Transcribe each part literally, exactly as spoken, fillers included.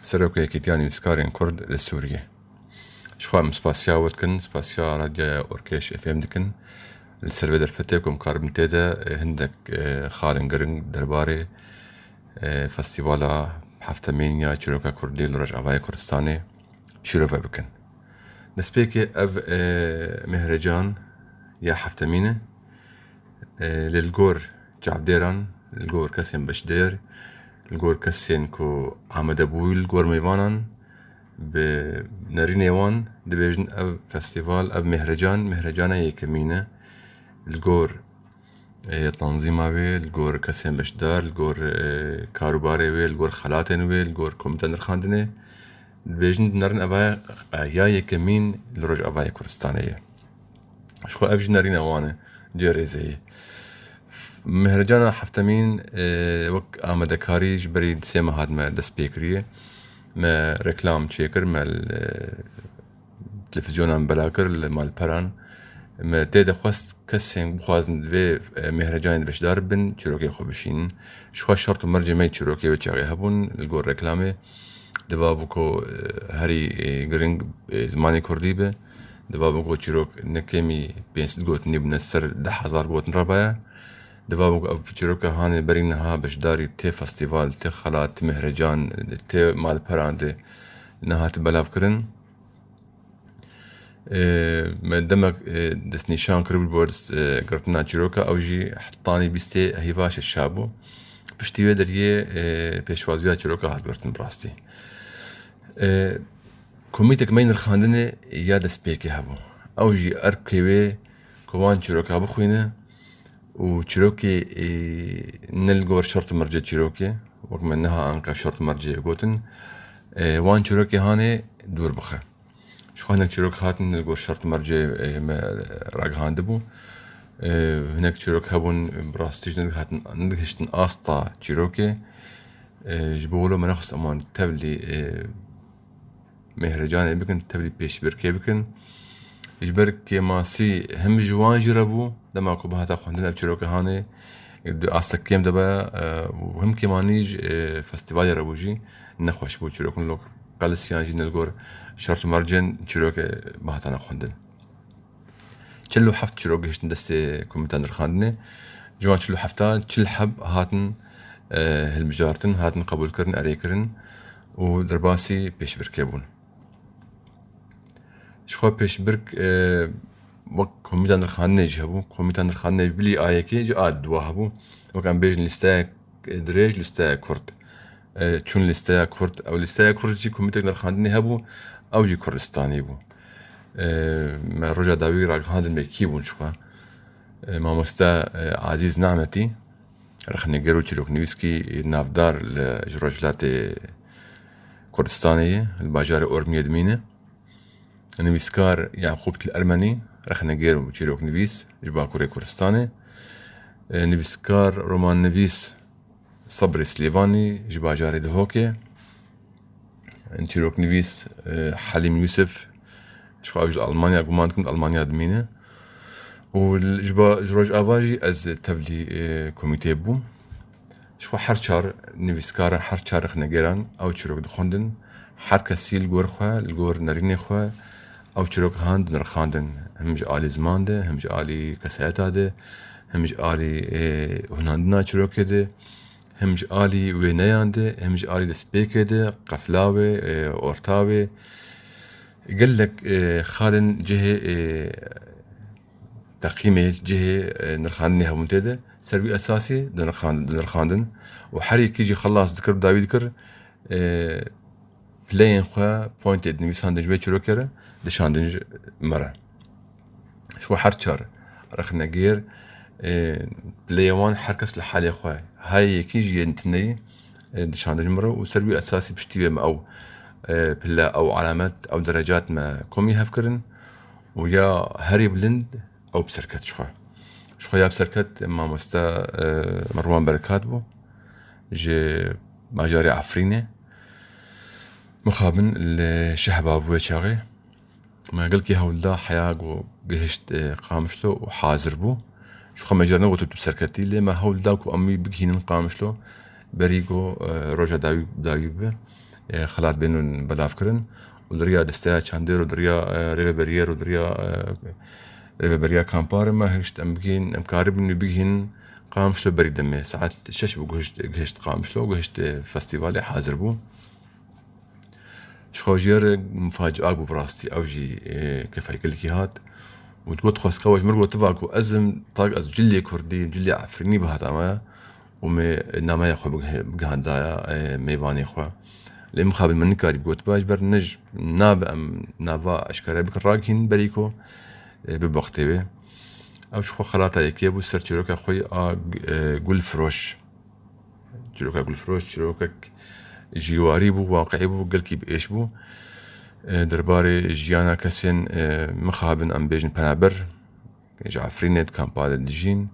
Seroka Yekîtiya Nivîskarên Kurd li Sûriyê. Ji xwe em spasiya we dikin, spasiya Radyoya Orkeş F M dikin. Li ser vê derfetê ku em karibin tê de, e, hindek, e, xalên giring derbarê, e, festîvala heftemîn ya çîroka Kurdî li Rojavayê Kurdistanê şîrove bikin. Destpêkê ev, e, mêhrecan ya heftemîn e, e, lê li gor çavdêran, li gor kesên beşdêr, li gor kesên ku amadebûyî li gor mêvanan, bi nerînê wan dibêjin ev festîval, ev mêhrecan, mêhrecana yekemîn e. Li gor, e, tanzîma wê, li gor kesên beşdar, li gor, e, karûbarê wê, li gor xelatên wê, li gor komîta nirxandinê dibêjin, dinerin eva, e, ya yekemîn li Rojavayê Kurdistanê ye. Ji xwe ev jî nerîna wan e, cê rêzê ye. Mehrecana heftemîn, e, wek amadekarî ji berî sê meha dime dest pê kiriye. Me reklam çêkir, me li televîzyonan bela kir, li malperan. Me tê de xwest kesên bixwazin di vê, e, mehrecanê de beşdar bibin, çîrokê xwe bişînin. Ji xwe şert û mercê me yê çîrokê wê çaxê hebûn, li gor reklamê. Diva bû ku, e, herî, e, giring, e, zimanê kurdî be. Diva bû ku çîrok ne kêmî pênc sed gotinî bû, ne ser deh hezar gotin re baya. Diva bû ku ev çîroka hanê berî niha beşdarî tê festîval, tê xelat, tê mehrecan, tê malperan de nehate belavkirin. E, me demek, e, destnîşan kiribû bo dest, e, girtina çîroka, ew jî hetanî bîstê heyva şeşa bû. Piştî wê deriyê, e, pêşwaziya çîroka hat girtin bi rastî. E, komîtek me yê nirxandinê ya destpêkê hebû. Ew jî erkê wê ku wan çîroka bixwîne û çîrokê, e, ne li gor şert û mercê çîrokê, wek me niha anka şert û mercê gotin, e, wan çîrokê hanê dûr bixe. Ji xwe hinek çîrok hatin li gor şert û mercê, e, me ragihandibû. E, hinek çîrok hebûn, bi rastî jî nedihatin, nedigihiştin asta çîrokê. E, ji bo wilo me nexwest em wan tevlî, e, mêhrecanê bikin, tevlî pêşbirkê bikin. Ji ber kêmasî him ji wan jî re bû, dema ku bihata xwendin ev çîroka hanê, e, di asta kêm de be, e, û him kêmanî ji, e, festîvalê re bû jî nexweş bû. Çîrokên lok qelisiyan jî ne li gor şert û mercên çîrokê bihatane xwendin. Çil û heft çîrok gihiştin destê komîta nirxandinê. Ji wan çil û heftan çil heb hatin, e, hilbijartin, hatin qebûlkirin, erêkirin û derbasî pêşbirkê bûn. Ji xwe pêşbirk, e, wek komîta nirxandinê jî hebû. Komîta nirxandinê bilî a yekê jî a diwa hebû. Wek em bêjin lîsteya dirêj, lîsteya kurt. E, çûn lîsteya kurt. Ew lîsteya kurt jî komîtek nirxandinê hebû, ew jî Kurdistanî bû. E, me roja dawî ragihandin me kî bûn ji xwe. E, mamoste, e, Azîz Nametî, rexnegêr û çîroknivîskî navdar li, ji Rojhilatê Kurdistanê ye, li bajarê Ormiyê dimîne. Nivîskar Yaqûb Til Ermenî, rexnegêr û çîroknivîs ji Bakurê Kurdistanê. E, nivîskar, romannivîs Sebrê Silêvanî ji bajarê Dihokê. Çîroknivîs, e, Helîm Yûsif, ji xwe ew ji Almanya, guman dikim di Almanya dimîne. Û li, ji ba, ji Rojava jî ez tevlî, e, komîteyê bûm. Ji xwe her çar nivîskaran, her çar rexnegêran ew çîrok dixwendin. Her kesî li gor xwe, li gor nerînê xwe ew çîrok han dinirxandin. Him ji alî ziman de, him ji alî kesayeta de, him ji alî, e, hunandina çîrokê de, him ji alî wêneyan de, him ji alî destpêkê de, qefla wê, e, orta wê. Gelek, e, xalên cihê, e, teqîmê, cihê, e, nirxandinê hebûn tê de. Ser wî esasî dinirxand-, dinirxandin û her yekî jî xelas dikir, bi dawî dikir, e, pileyên xwe, pointê dinivîsandin ji wê çîrokê re, dişandin ji me re. Ji xwe her çar rexnegêr, e, pileyê wan her kes li halê xwe, her yekî ji yên tuneyî, e, dişandin ji me re û ser wî esasî piştî wê me ew, e, pile, ew alamet, ew derecat me komî hev kirin û ya herî bilind ew bi ser ket ji xwe. Ji xwe ya bi ser ket mamoste, e, Merwan Berekat bû. Ji bajarê Efrînê. Mixabin li Şehba bû wê çaxê. Me gelkî hewl da heya ku gihişt, e, Qamişlo û hazir bû. Ji xwe me jê re negot tu bi ser ketî, lê me hewl da ku em wî bigihînin Qamişlo. Berî ku, e, roja dawî, dawî bibe. e, xelat bên belavkirin û di riya desteya çandê û di riya, e, rêveberiyê û di riya, e, rêveberiya kampar me hişt em bigihîn, em karibin wî bigihîn Qamişlo berî demê. Saet şeş bû gihişt, gihişt Qamişlo, gihişt, e, festîvalê hazir bû. Ji xwe jê re mufacia bû bi rastî. Ew jî, e, kefayê gelekî hat. Û digot, xwestka we ji min re gotiba ku ez im tak ez cilê kurdî, cilê efrînî bihata me û me nameya xwe bigih-, bigihandaya, e, mêvanê xwe. Lê mixabin min nikarî gotiba, ji ber ne ji, nabe em nava eşkere bikin, ragihîn berî ku, e, bibextê wê. Ew ji xwe xelata yekê bû ser çîroka xwe a, e, Gulfiroş. Çîroka Gulfiroş, çîrokek ji warî bû, waqiî bû, gelkî bi êş bû. E, derbarê jiyana kesên, e, mixabin em bêjin penaber, ji Efrînê di kampa de dijîn.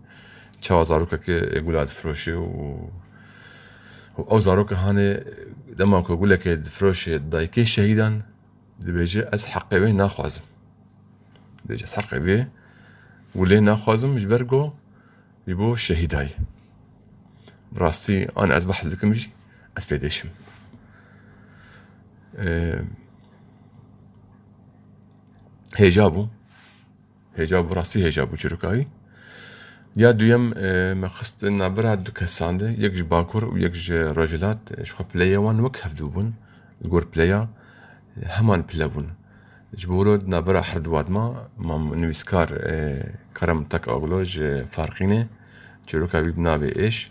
Çawa zarokekê, e, gula difiroşê û, û ew zaroke hanê dema ku gulekê difiroşê dayikê şehîdan, dibêje, ez heqê wê naxwazim. Dibêje, ez heqê wê gulê naxwazim, ji ber ku ji bo şehîdayî. Bi rastî, an ez behs dikim jî, ez pê dêşim. Ee, hêja bû. Hêja bû, rastî hêja bû çîrokayî. Ya duyem, e, me xist navbera du kesan de, yek ji Bakur û yek ji Rojhilat, e, ji xwe pileyê wan wek hevdû bûn. Li gor pileya, e, heman pile bûn. Ji bo wilo di navbera her du wan de ma, ma nivîskar, e, Kerem Tekoglu ji Farqînê, çîroka wî bi navê Êş,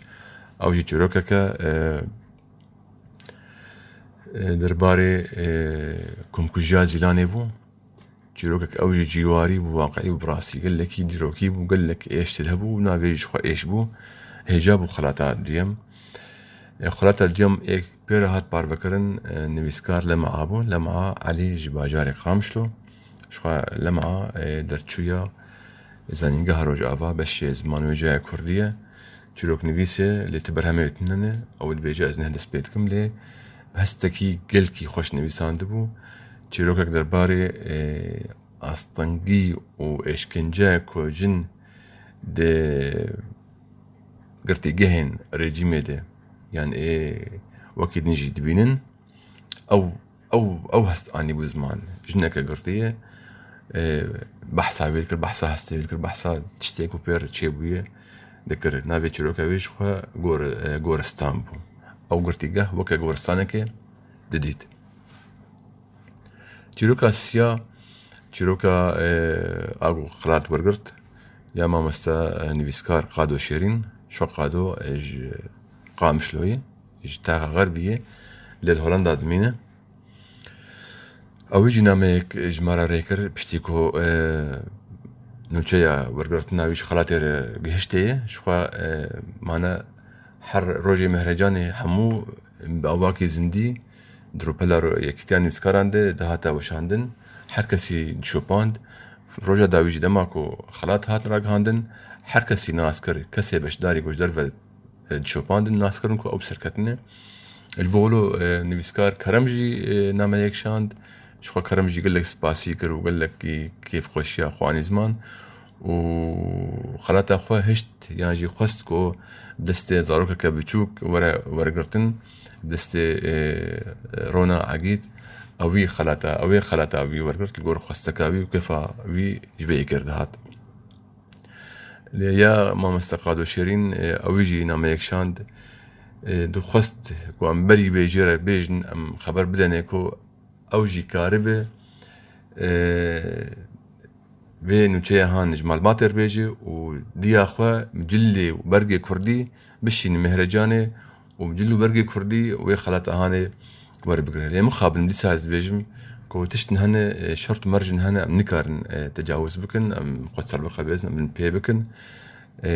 ew jî çîrokeke, e, e, derbarê, e, komkujiya Zîlanê bû. Çîrokek ew jî cîwarî bû, waqiî bû, bi rastî gelekî dîrokî bû, gelek êş tê de hebû û navê jî ji xwe Êş bû. Hêja bû xelata duyem. E, xelata duyem ê pê re hat parvekirin, e, nivîskar Lema bû. Lema Elî ji bajarê Qamişlo. Ji xwe Lema, e, derçûya zanîngeha Rojava, beşê ziman wê cayê kurdî ye. Çîroknivîs e, lê ti berhemê wê tune ne. Ew dibêje, ez neh dest pê dikim, lê bi hestekî gelkî xweş nivîsandibû. Çîrokek derbarê, e, astengî û êşkence ku jin di girtîgehên rejîmê de, yan ê wekî din jî dibînin, ew, ew, ew hest anîbû ziman. Jineke girtî ye, e, behsa wê dikir, behsa hestê wê dikir, behsa tiştê ku pê re çêbûye dikir. Navê çîroka wê ji xwe gor-, e, goristan bû. Ew girtîgeh weke goristanekê didît. Çîroka siya, çîroka, e, a ku xelat wergirt, ya mamoste, e, nivîskar Qado Şêrîn, şo Qado, e, ji Qamişloyê, ji taxa Xerbiyê, lê li Holanda dimîne. Ew jî nameyek ji me re rê kir, piştî ku, e, nûçeya wergirtina wî ji xelatê re gihiştê ye, ji xwe, e, mane her rojê mehrecanê hemû bi avakê zindî di rûpela ro-, Yekîtiya Nivîskaran de dihate weşandin. Her kesî dişopand. Roja dawî jî dema ku xelat hat ragihandin, her kesî nas kir, kesê beşdarî ku ji derve, e, dişopandin, nas kirin ku ew bi serketine. Ji bo wilo, e, nivîskar Kerem jî, e, nameyek şand. Ji xwe Kerem jî gelek spasî kir û gelekî kêfxweşiya xwe anî ziman. Û xelata xwe hişt, yan jî xwest ku destê zarokeke biçûk were wergirtin, destê, e, Rona Egîd, ew wî xelata, ew ê xelata wî wergirt, li gor xwesteka wî û kêfa wî ji vê yekê re dihat. Lê ya mamoste Qado Şêrîn, e, ew jî nameyek şand, e, dixwest ku em berî vê jê re bêjin, em xeber bidenê ku ew jî karibe, e, vê nûçeya han ji malbatê re bêje û diya xwe cilê û bergê kurdî bişîne mehrecanê û cil û bergê kurdî wê xelata hanê werbigire. Lê mixabin dîsa ez dibêjim ku tişt hene, e, şert û merc hene, em nikarin, e, tecawuz bikin, em xwe serbiqebêzin, em pê bikin. E,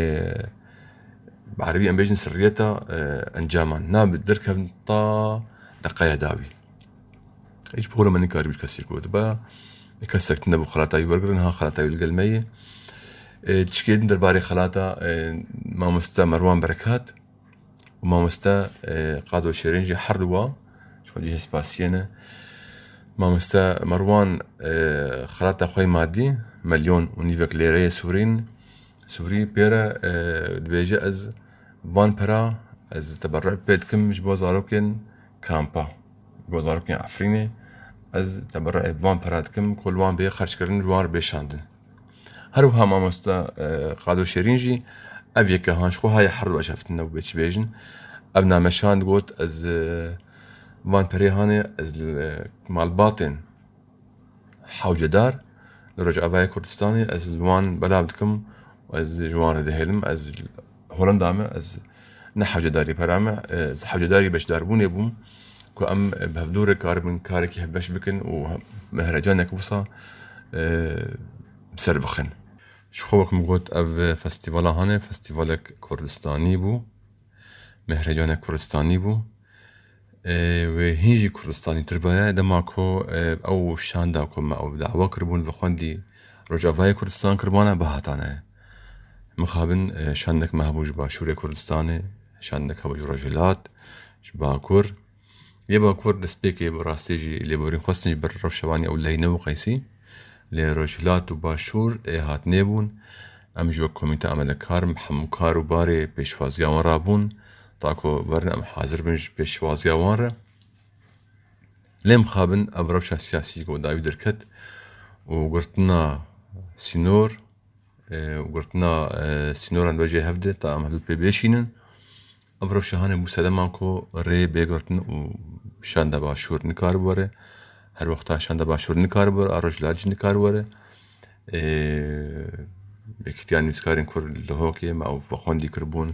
bi erebî em bêjin sirriyeta, e, encaman. Nabe derkevin ta deqeya dawî. Hiç bi xwe re me nikarî bi kesî gotiba. Kesek tune bû xelata wî wergirin, ha xelata wî li gel me ye. E, tişkê din derbarê xelata, e, mamoste Merwan Berekat û mamoste, e, Qado Şêrîn jî her du wa, ji xwe cihê spasiyê ne. Mamoste Merwan, e, xelata xwe yê madî, milyon û nîvek lêreyê sûrîn, Sûrî pê re, e, dibêje, ez van pera, ez teberru pê dikim ji bo zarokên kampa. Ku zarokên Efrînê, ez teberruê van pera dikim ku li wan bê xerckirin, ji wan re bê şandin. Her wiha mamoste, e, Qado Şêrîn jî ev yeke han ji xwe haye her du eşeftin ne bê çi bêjin. Ev name şand got, ez, e, van perê hanê ez li, e, malbatên hewcedar li Rojavayê Kurdistanê ez li wan belav dikim û ez ji wan re dihêlim. Ez Holanda me, ez ne hewcedarî pera me, ez hewcedarî beşdarbûnê bûm ku em bi hevdû re karibin karekî hevbeş bikin û mehrecanek wisa, e, bi ser bixin. Ji xwe wek min got, ev festîvala hanê festîvalek Kurdistanî bû, mehrecanek Kurdistanî bû. E, wê hîn jî Kurdistanî tir baye, dema ku, e, ew şanda ku me ew dawa kiribûn, vexwendî Rojavayê Kurdistan kiribane, bihatane. Mixabin, e, şandek me hebû ji Başûrê Kurdistanê, şandek hebû ji Rojhilat, ji Bakur. Yê Bakur destpêkê bi rastî jî lêborîn xwestin ji ber rewşa wan ew lehî nebû qeysî. Lê Rojhilat û Başûr ê hatnê bûn. Em jî wek komîte amadekar in bi hemû kar û barê pêşwaziya wan rabûn. Ta ku werin em hazir bin ji pêşwaziya wan re. Lê mixabin ev rewşa siyasî ku dawî derket û girtina sînor, e, û girtina, e, sînoran wecê hev de ta em hevdû pê bêşînin. Ev rewşa hanê bû sedema ku rê bê girtin û şanda Başûr nikaribe were. Her wexta şanda Başûr nikaribe were, a Rojhilat jî nikaribe were. Ê, Yekîtiya Nivîskarên Kurd li Dihokê me ew vexwendî kiribûn,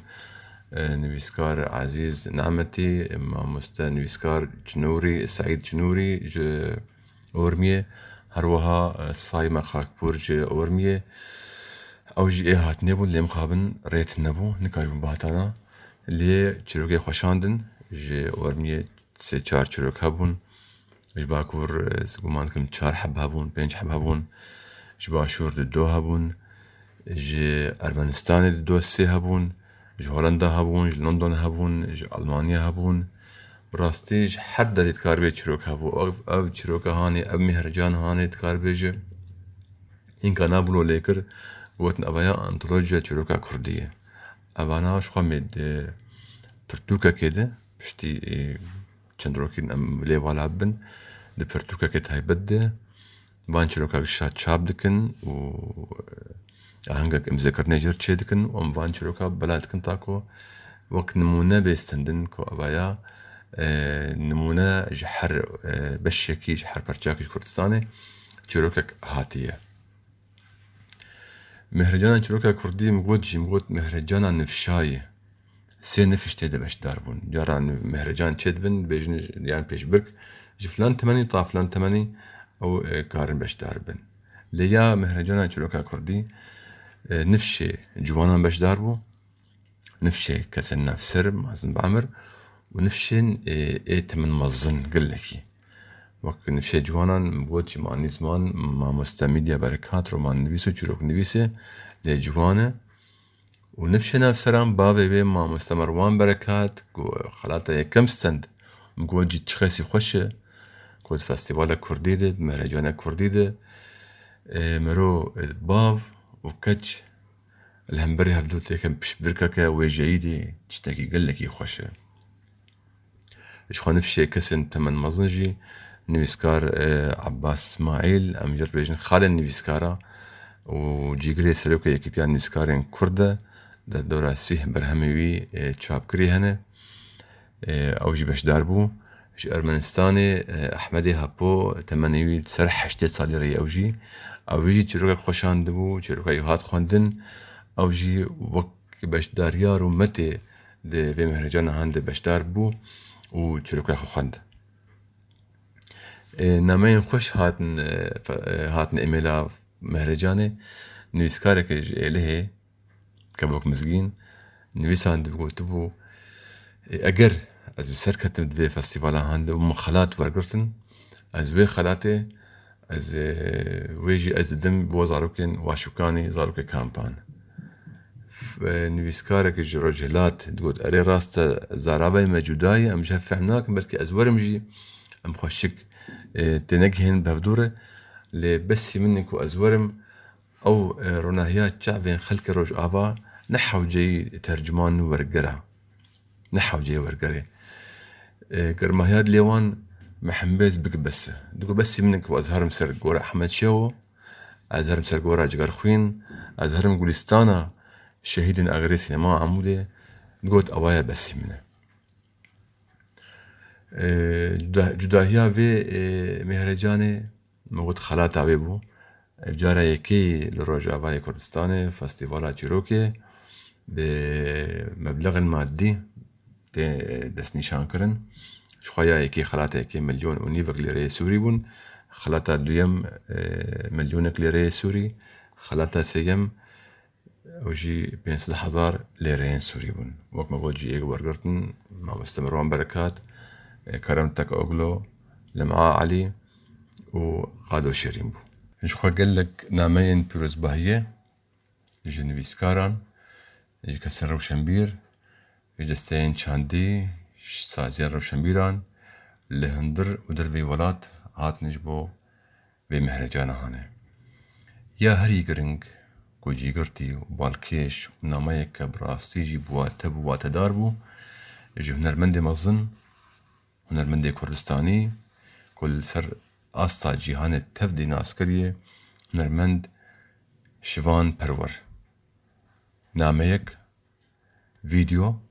e, nivîskar Ezîz Nemetî, mamoste nivîskar Çinûrî, Seîd Çinûrî ji Ormiyê, her wiha, e, Sayme Xakpûr ji Ormiyê. Ew jî ê hatnê bûn, lê mixabin rê tune bû, nikaribûn bihatana. Lê çîrokê xwe şandin, ji Ormiyê sê çar çîrok hebûn. Ji Bakur, e, ez guman dikim çar heb hebûn, pênc heb hebûn. Ji Başûr di do hebûn. Ji Ermenistanê di do sê hebûn. Ji Holanda hebûn, ji London hebûn, ji Almanya hebûn. Bi rastî ji her derê dikaribê çîrok hebû. Ev, ev çîroka hanê, ev mihrecan hanê dikaribê ji hînka navûlo lê kir, gotin eva ya antolojiya çîroka kurdî ye. Evana ji xwe mê di pirtûkekê de, piştî, e, çend rokîn em lê vala bibin, di pirtûkekê taybet de van çîroka gişa çap dikin û, e, ahengek îmzekirinê jê re çê dikin û em van çîroka bela dikin ta ku wek nimûne bê stendin ku eva ya, e, nimûne ji her, e, beşekî, ji her parçeyekî ji Kurdistanê çîrokek hatiye. Mehrecana çîroka kurdî min got jî, min got mehrecana nifşayê. Sê nifş tê de beşdar bûn. Cara ni-, mehrecan çêdibin, dibêjin yan pêşbirk ji filan temenî ta filan temenî ew, e, karin beşdar bin. Lê ya mehrecana çîroka kurdî, e, nifşê ciwanan beşdar bû, nifşê kesên navser, mezin bi emir û nifşên, e, ê temin mezin gelekî. Wek nifşê ciwanan, min got jî, min anî ziman, mamoste Mîdya Berekat romannivîs û çîroknivîs e, lê ciwan e. Û nifşê navseran bavê wê mamoste Merwan Berekat, ku xelata yekem stend, min got jî çi qesî xweş e, ku di festîvala kurdî de, di mehrecanek kurdî de, e, mero, e, bav û keç li hemberî hevdû têkin piştbirkeke wêjeyî de tiştekî gelekî xweş e. Ji xwe nifşê kesên temen mezin jî nivîskar, e, Abbas Smaîl, em jê re dibêjin xalên nivîskara û cîgirê serokê Yekîtiya Nivîskarên Kurd e, di dora sîh berhemê wî, e, çapkirî hene. E, ew jî beşdar bû. Ji Ermenistanê, e, Ehmedê Hapo, temenê wî li ser heştê salî re ye ew jî. Ew jî çîrokek xwe şandibû, çîroka wî hat xwendin. Ew jî wek beşdariya rûmetê di vê mehrecana han de beşdar bû û çîroka xwe xwend. E, nameyên xweş hatin, e, fe-, e, hatin emêla mehrecanê. Nivîskareke ji Êlihê, Kevok Mizgîn, nivîsandibû, gotibû, e, eger ez bi ser ketim di vê festîvala han de û min xelat wergirtin, ez wê xelatê, ez, e, wê jî ez didim bo zarokên Waşûkanî, zarokê kampan. F-, e, nivîskareke ji Rojhilat digot, erê rast e, zaravayê me cuda ye, em ji hev fehm nakin, belkî ez werim jî, em xweşik, e, tênegihên bi hevdû re, lê besî min e ku ez werim, ew, e, ronahiya çavên xelkê Rojava ne hewceyî terciman û werger e. Ne hewceyî werger e. E, germahiya dilê wan Mehembêz bik bes e. Digo besî min e ku ez herim ser gora Ehmed Şewo, ez herim ser gora Cigerxwîn, ez herim gulîstana şehîdên Agirê Sînema Amûdê. Digot ewa ye besî min e. E, cuda-, cudahiya vê, e, Mehrecanê, min got xelata wê bû. Ev cara yekê li Rojavayê Kurdistanê festîvala çîrokê bi meblexên madî tê destnîşankirin. Ji xwe ya yekê xelateke milyon û nîvek lêreyê Sûrî bûn. Xelata duyem, e, milyonek lêreyê Sûrî. Xelata sêyem, ew jî pênc sed hezar lêreyên Sûrî bûn. Wek me got jî yek wergirtin, mamoste Mirwan Berekat, e, Kerem Tekoglu, Lem'a Elî û Qado Şêrîn bû. Ji xwe gelek nameyên pîrozbahiyê ji nivîskaran, ji kesên rewşenbîr, ji desteyên çandî, ji saziyên rewşenbîran li hundir û derveyî welat hatin ji bo vê Mehrecana hane. Ya herî giring ku cîgirtî û balkêş û nameyeke bi rastî jî bi wate bû, watedar bû, ji hunermendê mezin, hunermendê Kurdistanî ku li ser asta cîhanê tev dê nas kiriye, hunermend Şivan Perwer. Nameyek, vîdeo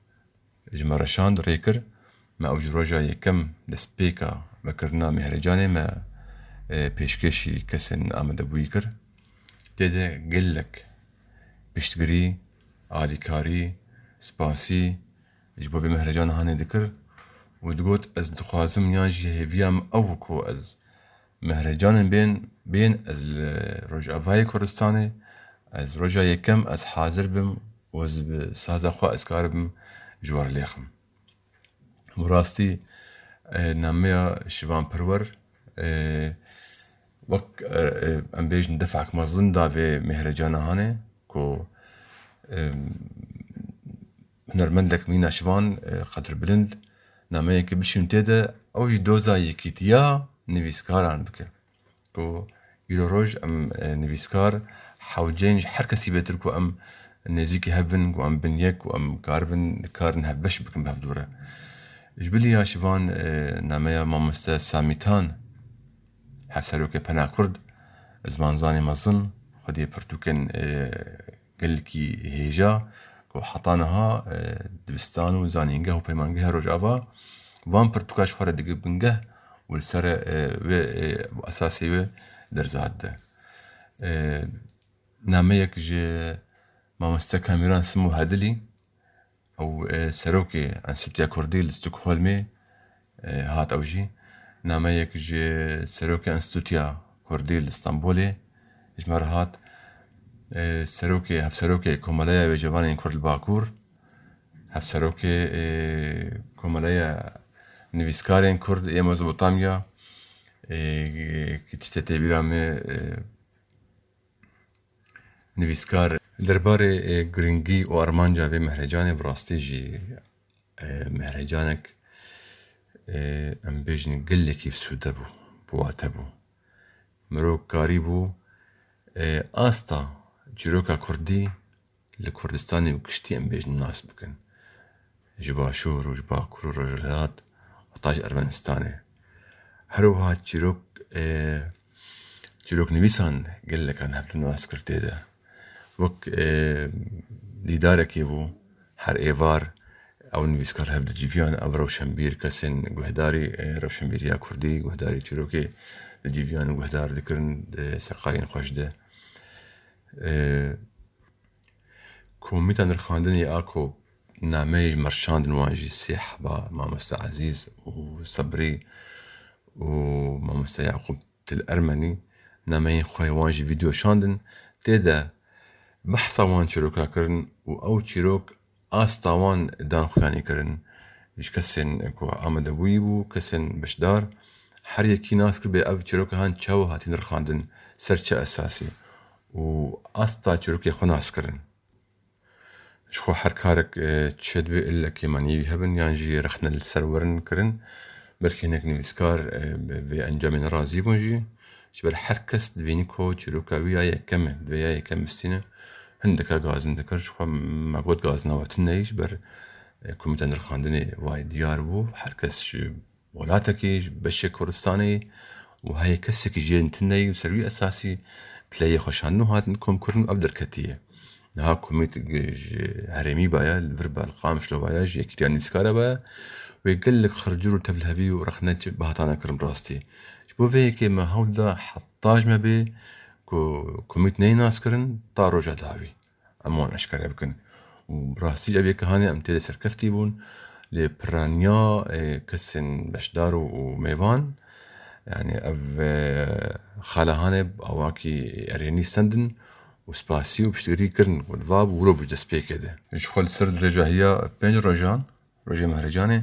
ji me re şand, rê kir. Me ew ji roja yekem destpêka vekirina Mehrecanê me, e, pêşkêşî kesên amadebûyî kir. Tê de gelek piştgirî, alîkarî, spasî ji bo vê Mehrecana hanê dikir û digot, ez dixwazim yan jî hêviya min ew ku ez Mehrecanên bên, bên ez li Rojavayê Kurdistanê, ez roja yekem ez hazir bim û ez bi saza xwe ez karibim ji we re lêxim. Bi rastî, e, nameya Şivan Perwer, e, wek, e, e, em bêjin defek mezin da vê Mehrecana hanê ku, e, hunermendek mîna Şivan, e, qedirbilind nameyekê bişîn tê de, ew jî doza yekîtiya nivîskaran bike. Ku îro roj em, e, nivîskar hewceyên ji her kesî bêtir ku em nêzîkî hev bin, ku em bin yek, ku em karibin, karin hevbeş bikin bi hevdû re. Ji bilî ya Şivan, e, nameya mamoste Samî Tan, hevserokê Pena Kurd, zimanzanê mezin, xwedî pirtûkên, e, gelekî hêja ku heta niha, e, dibistan û zanîngeh û peymangehê Rojava van pirtûka ji xwe re dike bingeh û li ser, e, wê, e, esasê wê derza dide. E, nameyek ji mamoste Kamîran Simo Hedilî, ew, e, serokê Enstîtuya Kurdî li Stockholmê, e, hat ew jî. Nameyek ji serokê Enstîtuya Kurdî li Stenbolê ji me re hat. E, serokê, hevserokê Komeleya Wêcevanên Kurd li Bakur, hevserokê, e, Komeleya Nivîskarên Kurd ê Mezopotamya, e, ki tiştê tê bîra me, e, nivîskar. Derbarê, e, giringî û armanca vê mehrecanê bi rastî jî, e, mehrecanek, e, em bêjin gelekî bi sûde bû, bi wate bû. Mirov karîbû, e, asta çîroka kurdî li Kurdistanê bi giştî em bêjin nas bikin. Ji Başûr û ji Bakur û Rojhilat, heta ji Ermenistanê. Her wiha çîrok, e, çîroknivîsan gelekan hev nas kir tê de. Wek, e, dîdarekê bû, her êvar ew nivîskar hev diciviyan, ev rewşenbîr, kesên guhdarî, e, rewşenbîriya kurdî, guhdarî çîrokê diciviyan û guhdar dikirin, e, seqayên xweş de. E, Komîta nirxandinê a ku nameyê ji me re şandin wan jî sê heba, Mamoste Ezîz û Sebrî û Mamoste Yaqûb Til Ermenî, nameyên xwe wan jî vîdeo şandin. Tê de behsa wan çîroka kirin û ew çîrok asta wan dan xuyanî kirin. Ji kesên ku amadebûyî bû, kesên beşdar, her yekî nas kir bê ev çîroka han çawa hatî nirxandin, ser çi esasî û asta çîrokê xwe nas kirin. Ji xwe her karek, e, çi dibe ille kêmanî wî hebin yan jî rexne li ser werin kirin. Belkî hinek nivîskar, e, bi vê encamê nerazî bûn jî. Ji ber her kes dibînî ku çîroka wî ya yekem e, divê ya yekem bistîne. Hindika gazin dikir. Ji xwe me got gazina we tune ye, ji ber, e, komîta nirxandinê wayê diyar bû. Her kes ji welatekî, ji beşê Kurdistanê û heyê kesekî jê tune yî û ser wî esasî pileyê xweşandin û hatin komkirin û ev derketiye. Niha komît ji herêmî baye, li vir be, li Qamişlo baye, ji Yekîtiya Nivîskara baye, wê gelek xircûr û tevlihevî û rexne çi bihatane kirin rastî. Ji bo vê yekê me hewl da heta ji me bê ku komît neyê naskirin ta roja dawî. Em wan eşkere bikin. Û bi rastî ev yeke hanê em tê de serkeftî bûn. Lê piraniya, e, kesên beşdar û, û mêvan, yani ev, e, xala hanê bi awakî erênî stendin û spasî û piştgirî kirin ku li va bû wilo bi destpêkê de. Ji xwe li ser dirêjahiya pênc rojan, rojê Mehrêcanê,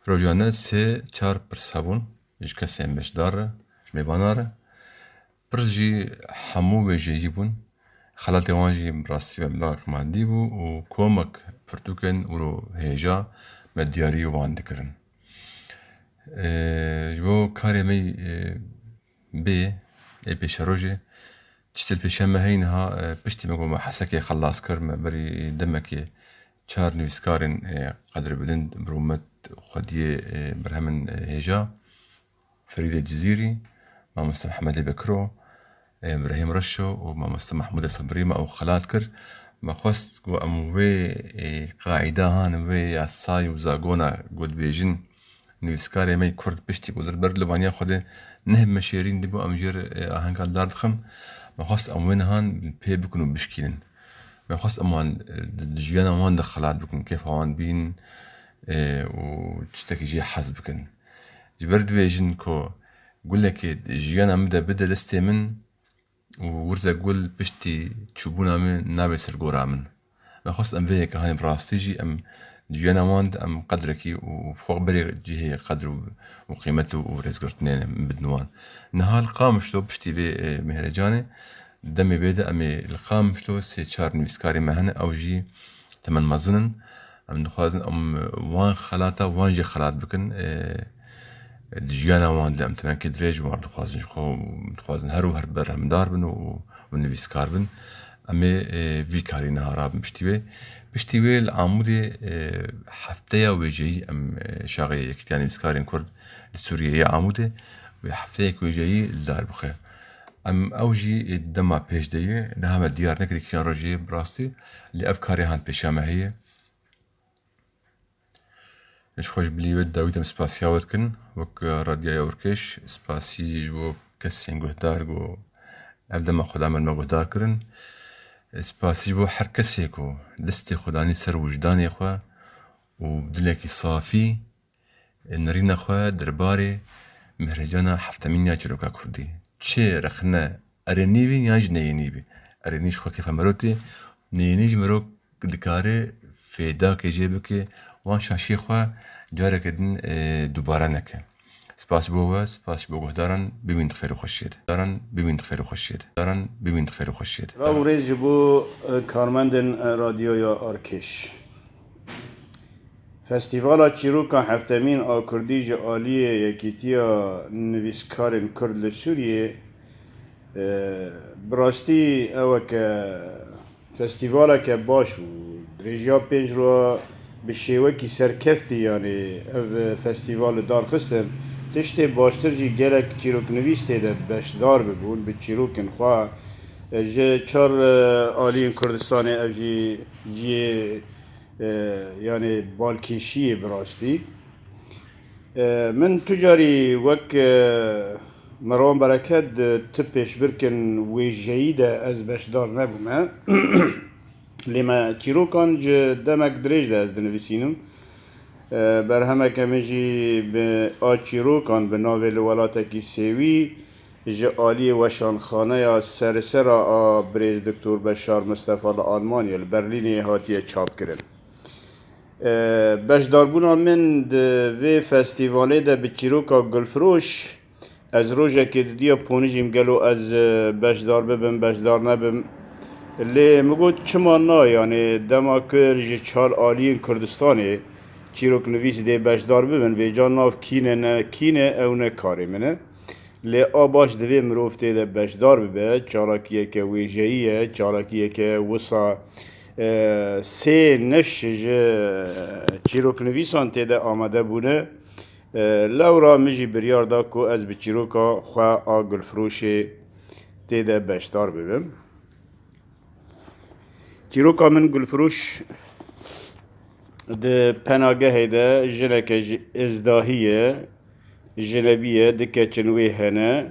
rojane sê çar pirs hebûn ji kesên beşdar re, ji mêvanan re. Pirs jî hemû wêjeyî bûn. Xelatê wan jî bi rastî meblağek madî bû û komek pirtûkên wilo hêja me diyarî wan dikirin. Ee, ji bo karê me, e, bê, ê pêşerojê, tiştê li pêşiya me heyî niha, e, piştî me got me Hesekê xelas kir, me berî demekê çar nivîskarên, e, qedrê bilind, bi rûmet xwediyê, e, berhemên, e, hêja, Ferîdê Cizîrî, Mamoste Mihemedê Bekiro, e, Îbrahîm Reşo û Mamoste Mehmûdê Sebrî me ew xelat kir. Me xwest ku em wê, e, qaîda han, wê yasayê û zagona ku dibêjin nivîskarê me yê Kurd piştî ku li ber dilivaniya Xwedê nehêbime şêrîn dibû, em jê re, e, ahenga li dar dixin. Me xwest em wê nihan pê bikin û bişkînin. Me xwest em wan, e, di, di jiyana wan de xelat bikin, kêfa wan bîn, e, û tiştekî jê hez bikin. Ji ber dibêjin ku gulekê di jiyana min de bide destê min û wirze gul piştî çûbûna min nabe ser gora min. Me xwest em vê yeke hanê bi rastî jî em di jiyana wan de em qedrekî û xwe berê cihê qedr û, û qîmet û, û rêzgirtinê bidin wan. Niha li Qamişlo piştî vê, e, Mehrêcanê, demê vê de em ê li Qamişlo sê çar nivîskarê me hene, ew jî temen mezin in. Em dixwazin em wan xelata wan jî xelat bikin. E, di jiyana wan de em temenkê dirêj wan dixwazin ji xwe, dixwazin her û her berhemdar bin û, û nivîskar bin. Em ê, e, vî karî niha rabin piştî wê. Piştî wê li Amûdê, e, hefteya wêjeyî em, e, şaxê Yekîtiya Nivîskarên Kurd li Sûriyeyê ya Amûdê wê hefteyek wêjeyî li dar bixe. Em ew jî dema pêş de ye, niha me diyar nekirî kîjan rojê bi rastî, lê ev karê han pêşiya me heye. Ji xwe ji bilî wê dawî dem spasiya we dikin, wek Radyoya Urkeş, spasî ji bo kesên guhdar ku ev dema xwe da me guhdar kirin. Spasî ji bo her kesê ku destê xwe danî ser wijdanê xwe û dilekî safî, nirîna xwe derbarê Mehrêcana heftemîn ya çîroka Kurdî. Çi rexne erênî bî yan jî neyênî bî. Erênî ji xwe kêfa mero tê, neyênî jî mero dikare fêdakê jê bike, wan şaşiyê xwe careke din, e, dubare neke. Spas ji bo we, spas ji bo guhdaran, bimîn di xêr û xweşiyê de. Daran, bimîn di xêr û xweşiyê de. Daran, bimîn di xêr û xweşiyê de. Rav û rêz ji bo, e, karmendên, e, Radyoya Arkeş. Festîvala Çîroka Heftemîn a Kurdî ji aliyê Yekîtiya Nivîskarên Kurd li Sûriyê, e, bi rastî eweke festîvaleke baş bû. Dirêjiya pênc roja bi şêwekî serkeftî, yanî ev festîval li dar xistin. Tiştê baştir jî gelek çîroknivîs tê de beşdar bibûn, bi çîrokên xwe, e, ji çar, e, aliyên Kurdistanê, ev jî cihê, e, yanî balkêşiyê bi rastî. E, min tu carî wek, e, Merwan Bereket di tu pêşbirkên wêjeyî de ez beşdar nebûme. Lê me çîrokan ji demek dirêj de ez dinivîsînim. E, berhemeke min jî bi a çîrokan bi navê Li Welatekî Sêwî ji aliyê Weşanxaneya Sersera a Birêz Doktor Beşar Mistefa li Almanya, li Berlînê hatiye çapkirin. E, beşdarbûna min di vê festîvalê de bi çîroka Gulfiroş, ez rojekê didiya ponijîm, gelo ez, e, beşdar bibim, beşdar nebim. Lê min got, çima na, yanî dema ku ji çar aliyên Kurdistanê çîroknivîs dê beşdar bibin, vêca nav kî ne, ne kî ne, ew ne karê min e. Lê a baş divê mirov tê de beşdar bibe, çalakiyeke wêjeyî ye, çalakiyeke wisa, e, sê nifş ji çîroknivîsan tê de amade bûne. E, lewra min jî biryar da ku ez bi çîroka xwe a Gulfiroşê tê de beşdar bibim. Çîroka min Gulfiroş di penagehê de jineke ji Îzdahî ye, jinebî ye, du keçin wê hene.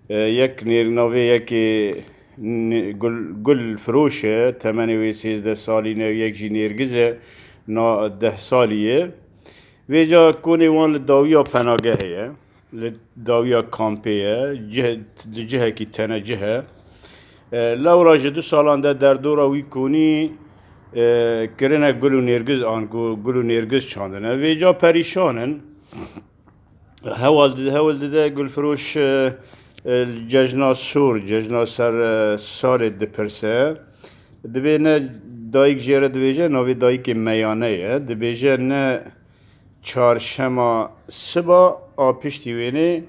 E, yek nêr-, navê yekê n-, Gul, Gulfiroş e, temenê wê sêzdeh salî ne, yek jî Nêrgiz e, na deh salî ye. Vêca konê wan li dawiya penagehê ye, li dawiya kampê ye, cih-, di cihekî tenecih e. E, lewra ji du salan de derdora wî konî, e, kirine Gul û Nêrgiz, anku Gul û Nêrgiz çandine. Vêca perîşan in. Hewl di-, hewl dide Gulfiroş, e, e, cejna sor, cejna ser, e, salê dipirse. Dibê ne dayik jê re dibêje, navê dayikê meyane ye. Dibêje ne çarşema siba a piştî wênê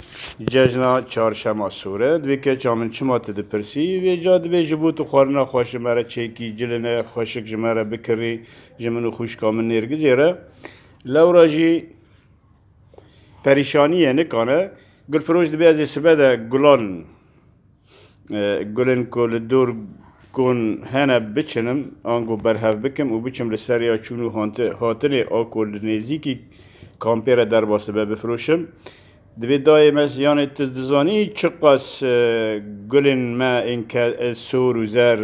cejna çarşema sor e. Dibê keça min çima tu dipirsî? Vêca dibê ji bo tu xwarina xweş ji me re çêkî, cilê ne xweşik ji me re bikirî, ji min û xwişka min Nêrgizê re. Lewra jî perîşanî ye, nikane. Gulfiroş dibê ez ê sibe de gulan, e, gulên ku li dor kon hene biçinim, ango berhev bikim û biçim li ser ya çûn û hanti-, hatinê a ku li nêzîkî kampê re derbas dibe bifiroşim. Dibê dayê me, yanê tu dizanî çiqas, e, gulên me ên ke-, e, sor û zer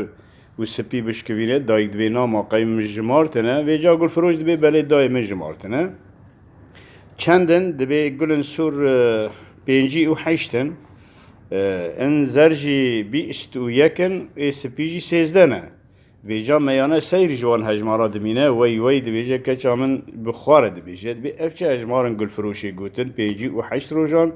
û spî bişkivîne, dayik dibê na ma qey min jimartine. Vêca Gulfiroş dibê belê dayê min jimartine. Çend in? Dibê gulên sor, e, pêncî û heşt in. E, in zer jî bîst û yek in, ê spî jî sêzdeh ne. Vêca meyane seyr ji wan hejmara dimîne, wey wey dibêje, keça min bi xwe re dibêje. Dibê ev çi hejmar in Gulfiroşê gotin, pêncî û heşt rojan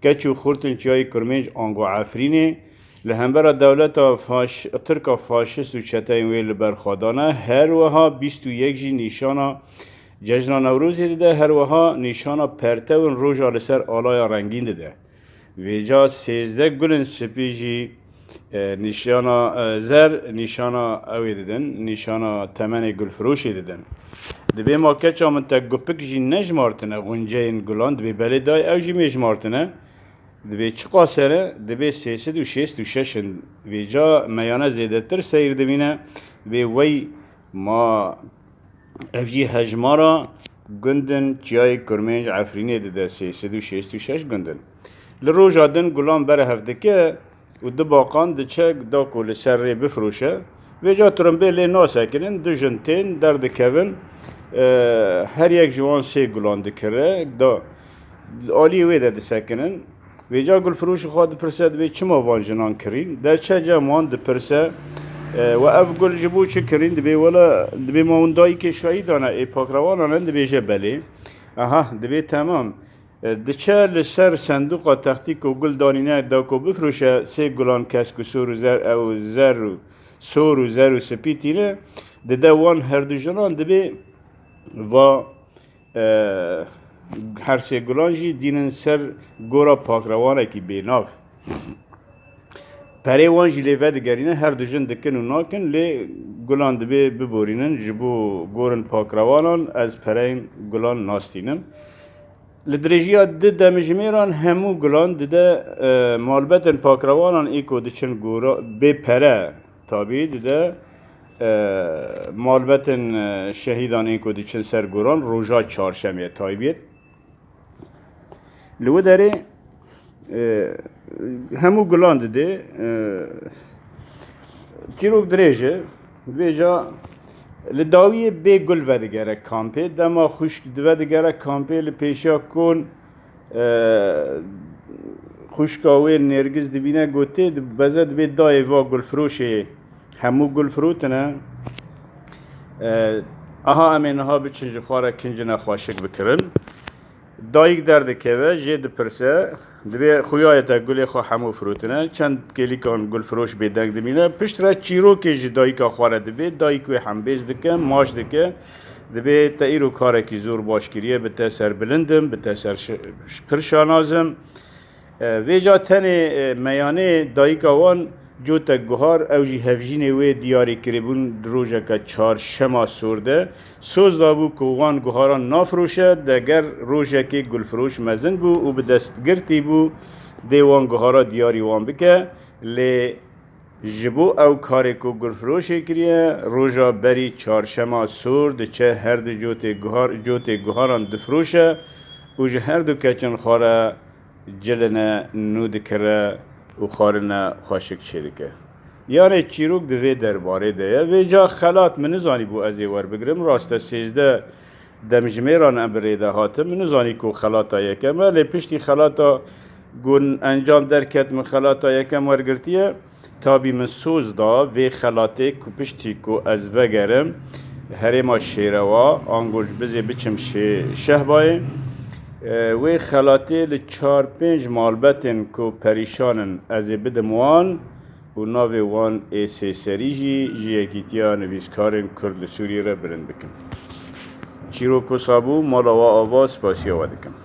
keç û xurt in çiyayê Kurmênc ango Efrînê, li hembera dewleta faş-, Tirka faşist û çeteyên wê li ber xwe dane, her wiha bîst û yek jî nîşana Cejna Newrozê dide, her wiha nîşana pertewin roja li ser alaya rengîn dide. Vêca sêzdeh gulên spî jî, e, nîşana, e, zer, nîşana ew ê didin, nîşana temenê Gulfiroşê didin. Dibê ma keça min te gupik jî nejimartine xunceyên gulan, dibê belê dayê ew jî mêjimartine. Dibê çiqas hene? Dibê sê sed û şêst û şeş in. Vêca meyane zêdetir seyr dimîne. Dibê wey ma ev jî hejmara gundin çiyayê Kurmênc Efrînê dide, sê sed û şêst û şeş gundin. Li roja din gulan berhev dike û di baqan diçe da ku li ser rê bifiroşe. Vêca tirimbê lê nasekinin, du jin tên derdikevin, e, her yek ji wan sê gulan dikire, da aliyê wê de disekinin. Vêca Gulfiroş xwe dipirse, dibê çima van jinan kirîn? Derçe cem wan dipirse, e, we ev gul ji bo çi kirîn? Dibê wela, dibê ma hûn dayikê şehîdan e, ê pakrewanan in? Dibêje belê. Aha, dibê temam. E, diçe li ser sendûqa textî ku gul danîne da ku bifiroşe, sê gulan kesk û sor û zer, ew zer û sor û zer û spî tîne, dide wan herdu jinan, dibê va, e, her sê gulan jî dînin ser gora pakrewanekî bênav. Perê wan jî lê vedigerîne, her du jin dikin û nakin, lê gulan dibê biborînin, ji bo gorin pakrewanan ez pereyên gulan nastînim. Li dirêjiya du demjimêran hemû gulan dide, e, malbetên pakrewanan ê ku diçin gora bê pere tabî dide, e, malbetên, e, şehîdan ê ku diçin ser goran roja çarşemê taybî ye. Li wê derê, e, hemû gulan didê, e, çîrok dirêj e. Vêca li dawiyê bê gul vedigere kampê. Dema xwişk divedigere kampê, li pêşiya kon, e, xwişka wê Nêrgiz dibîne, gotê, dibeze, dibê dayê va gulfiroşê hemû gul firotine. E, aha, em ê niha biçin ji xwe re kincine xweşik bikirin. Dayik derdikeve, jê dipirse, dibê xuya ye te gulê xwe hemû firotine. Çend kêlîkan gulfiroş bêdeng dimîne. Piştre çîrokê ji dayika xwe re dibê. Dayik wê hembêz dike, maç dike. Dibê te îro karekî zor baş kiriye, bi te serbilind im, bi te ser şi-, pir şanaz im. E, vêca tenê, e, meyanê dayika wan Cotek guhar, ew jî hevjînê wê diyarî kiribûn di rojeke çarşema sor de. Soz dabû ku wan guharan nafiroşe, deger rojekê gulfiroş mezin bû û bi destgirtî bû dê wan guhara diyarî wan bike. Lê ji bo ew karê ku gulfiroşê kiriye, roja berî çarşema sor diçe her du cotê guhar, cotê guharan difiroşe û ji her du keçin xwe re ciline nû dikire û xwarine xweşik çêdike. Yanê çîrok di vê derbarê de ye. Vêca xelat min nizanîbû ez ê werbigirim. Rast e, sêzdeh demjimêran em bi rê de hatin. Min nizanî ku xelata yekem e, lê piştî xelata ku encam derket, min xelata yekem wergirtiye. Tabî min soz da vê xelatê ku piştî ku ez vegerim herêma Şêrewa, ango ji bizê biçim Şê-, Şehbayê. E, wê xelatê li çar pênc malbetên ku perîşan in ez ê bidim wan û navê wan ê sêserî jî ji Yekîtiya Nivîskarên Kurd li Sûriyê re bilind bikim. Çîrok wisa bû, mala we ava, spasiya we dikim.